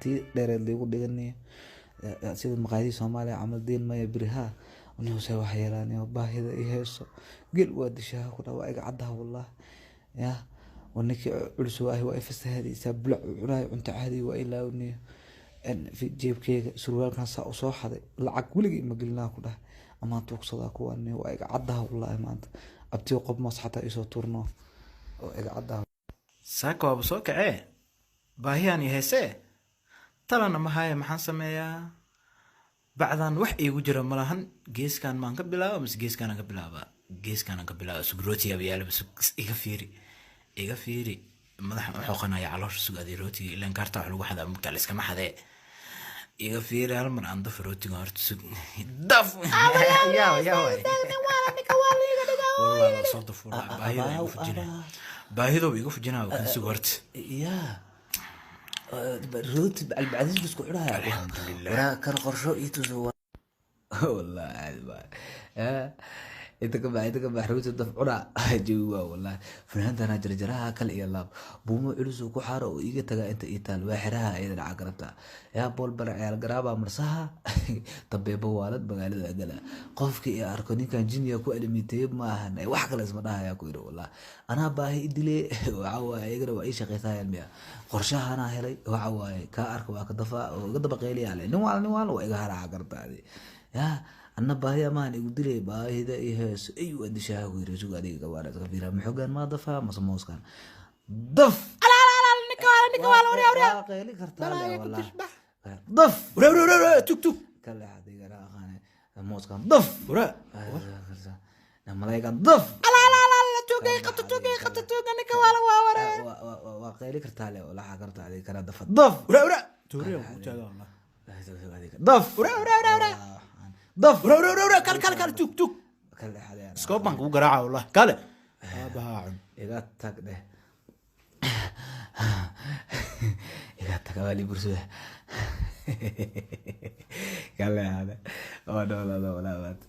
Tii dheereed liigu dhiganiyo sida maqaayadihii Soomaaliya camal deen maya beriha nuse wax yeelaaniyo baahida i hayso gel waa dishaa ku dhaa, waa iga caddaha wallah. Ya war ninkii culus waa ahi, waa i fasahaadaysaa, bulac u cunaayo, cunto caadi waa ilaawniyo. Jeebkeyga surwaalkan saa usoo xaday, lacag weligay ma gelinaa ku dhahay, amaan tuugsadaa kuwani, waa iga caddaha wallahi. Maanta abtiyo qob moos xataa isoo tuurno, waa iga caddaha. Saaka waaba soo kacee, baahiyaan i heesee, talana ma haya. Maxaan sameeyaa? Bacdan wax iigu jira malahan. Geeskan maan ka bilaaba mise geeskaanaan ka bilaabaa? Geeskaanaan ka bilaaba. Sug, rootiga yaalaba, sug, iga fiiri, iga fiiri. Madaxan u xoqanaya caloosha. Sug adii, rootiga ilaan kaarta wax lagu xadaa mugtaa, la iskama xadee. Iga fiiri, hal mar aan daf rootiga horta. Sug, daf. Yaa yaa waay, wallahi waa soo dafuulaa. Baahida igu fujinaya, baahidooba iga fujinaya kan. Sug horta. Yaa rooti bacdis isku xidhaya. Alxamdulilah. Waraa kan qorsho ii tuso wallahi, caadi baa inta ka bax, inta ka bax. Rooti daf cuna jawi waa wallahi. Fanaantana jarjaraha kale iyo laab buumo culus oo ku xaaro oo iiga tagaa inta ii taal, waa xiraha ayada dhaca garabta. Yaa bool bar ciyaal garaaba marsaha tabeebo waalad magaalada gala. Qofkii i arko ninkan jinya ku alimiteeye ma ahan, wax kale isma dhahaya ku yidhi wallah. Anaa baahi i dile, waxa waaye iyagana waa ii shaqaysayaan miya? Qorshahanaa helay, waxa waaye kaa arka waa ka dafa oo iga daba qeyliyaa le, nin waal, nin waal waa iga haraaca gartaadi. Yaa anna baahi amaan igu dilay, baahida i heeso ay waa dishaa ku yiri. Suga adiga, gabaadha iska fiira, maxoogaan maa dafaa mase mooskan daf? Waa qeyli kartaa le wallah. Daf. Ura ura ura, tug tug. Kale adigana aqaane mooskan daf. Ura. Malaygan daf. Waa qeyli kartaa le walaa karta adiga kana dafa daf. Ura ura, tuuriya ku taagaa wallah. Daf. Ura ura ura ura. Daf. Ura ura ura ura, kale kale kale, tug tug. Kale xadeen. Iskoob baan kugu garaaca wallah, kale aabahaa cun. Iga tag dheh, iga tag abaali bursada. Kale hada waa dhoolada walaa maanta.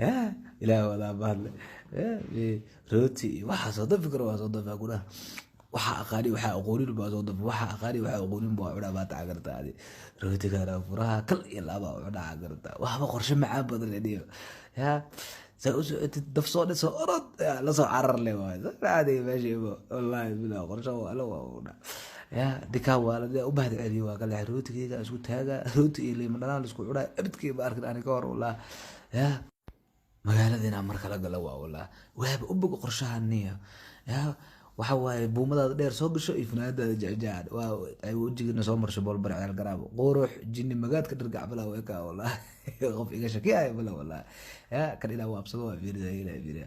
Ya ilaah wadaa mahadle. Rooti iyo waxaa soo dafi karo waa soo dafaa kudhaha. Waxaa aqaani, waxaa aqoonin baa soo dafa, waxaa aqaani, waxaa aqoonin baa cunaa maanta cagarta. Adi rootigana furaha kal iyo laaba cunaa cagarta. Waxba qorshe macaan badan le dhiyo. Yaa saa u socotid, daf soo dhiso, orod lasoo carar le waay caadiga meesha ibo wallahi bilaa qorshe waa la waa una. Yaa dikaa waa u mahad celiyo, waa kale rootigeyga isku taaga, rooti iyo liima dhanaan isku cunaa abidkii ma arkin ani ka hor wallah. Yaa magaalada inaan mar kala galo waa wallah, waaba u bogo qorshaha niyo. Yaa waxa waaye buumadaada dheer soo gasho iyo funaanadaada jecjaan, waa ay wejigiina soo marsho boolbar ciyaal garaabo qurux jinni magaadka dhirgac bala weka wallah. Qof iga shakiyaya bala wallah. Yaa kan ilaa waabsado waa fiirida ilaa fiirida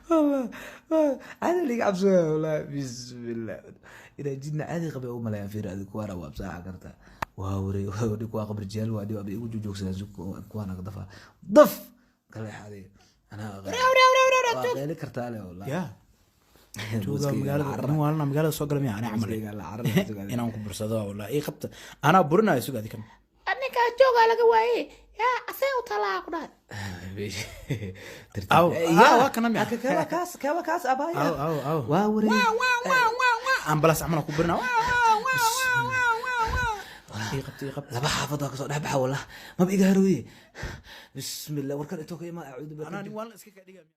wallah, caadi liga cabsooya wallah. Bismillah, inaa jinni caadi qabay u maleeyaan. Fiir adig kuwaana waabsaaxa karta, waa waray kuwaa qabri jeel waa dhiba igu joogsadaan kuwaana dafa daf kale xaday anaa waa qeyli kartaa le wallah. Yaa tuuga magaalada, nin waalana magaalada soo gala miya? Anaa camal inaan ku bursado wallah, ii qabta, anaa burinayo. Sug adi kan. Ninkaa joogaa laga waaye, yaa asee u talaa ku dhahay. Aw, ah, waa kana miya? Kaas kawa kaas abaya. Aw aw aw. Waa waray. Ambalaas camal aan ku burinaa. Ii qabta, ii qabta. Laba xaafad waa kasoo dhex baxa wallah, maba iga harooye. Bismillah, warkan intoo ka imaa acuudu. Anaa nin waalana iska ka dhiga.